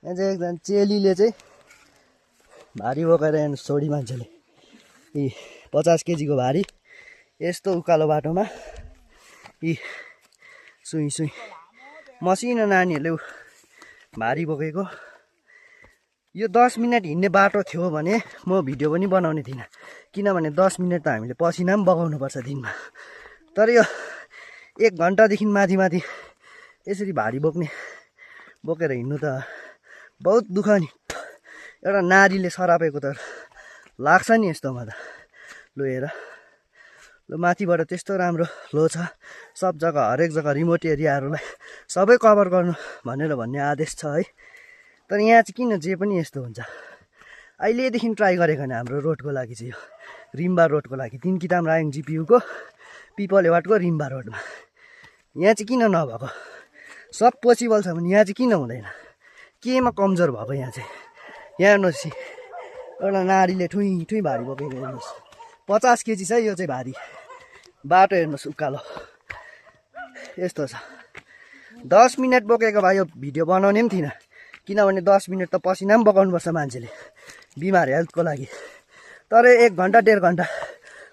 यहाँ चाहिँ एकजना चेलीले चाहिँ भारी बोकेर यहाँ छोडी मान्छेले यी 50 केजीको भारी यस्तो उकालो बाटोमा यी सुई सुई मसिनो नानीहरूले भारी बोकेको। यो 10 मिनट हिँड्ने बाटो थियो भने म भिडियो पनि बनाउने थिइनँ, किनभने 10 मिनट त हामीले पसिना पनि बगाउनुपर्छ दिनमा। तर यो 1 घन्टादेखि माथि माथि यसरी भारी बोकेर हिँड्नु त बहुत दुःख नि। एउटा नारीले सरापेको त लाग्छ नि यस्तोमा त। लु हेर, लु माथिबाट त्यस्तो राम्रो लो छ, सब जग्गा हरेक जग्गा रिमोट एरियाहरूलाई सबै कभर गर्नु भन्ने आदेश छ है। तर यहाँ चाहिँ किन जे पनि यस्तो हुन्छ। अहिलेदेखि ट्राई गरेको नि हाम्रो रोडको लागि चाहिँ यो रिम्बा रोडको लागि 3 किताम रायङ जिपियुको पिपलेवाटको रिम्बा रोडमा यहाँ चाहिँ किन नभएको। सब पोसिबल छ भने यहाँ चाहिँ किन हुँदैन, केमा कमजोर भएको यहाँ चाहिँ। यहाँ हेर्नुहोस् एउटा नारीले ठुई भारी बोकेको हेर्नुहोस्, 50 केजी छ यो चाहिँ भारी। बाटो हेर्नुहोस् उकालो यस्तो छ। 10 मिनट बोकेको भए यो भिडियो बनाउने पनि थिइनँ, किनभने 10 मिनट त पसिना पनि बगाउनुपर्छ मान्छेले बिमार हेल्थको लागि। तर 1 घन्टा 1.5 घन्टा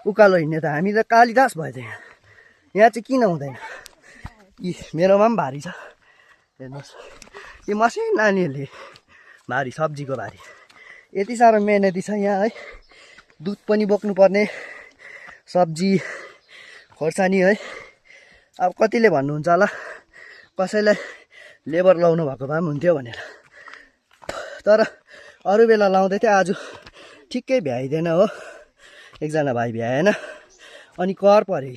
उकालो हिँड्ने त हामी त कालिदास भयो त यहाँ चाहिँ किन हुँदैन। यी मेरोमा पनि भारी छ हेर्नुहोस्, यो मसिनो नानीहरूले भारी सब्जीको भारी यति साह्रो मेहनती छ यहाँ है। दुध पनि बोक्नुपर्ने, सब्जी खोर्सानी है। अब कतिले भन्नुहुन्छ होला कसैलाई लेबर लाउनु भएको भए पनि हुन्थ्यो भनेर, तर अरू बेला लाउँदै थियो। आज ठिक्कै भ्याइदिएन हो, एकजना भाइ भ्याएन अनि कर पऱ्यो।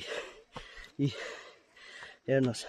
यी हेर्नुहोस्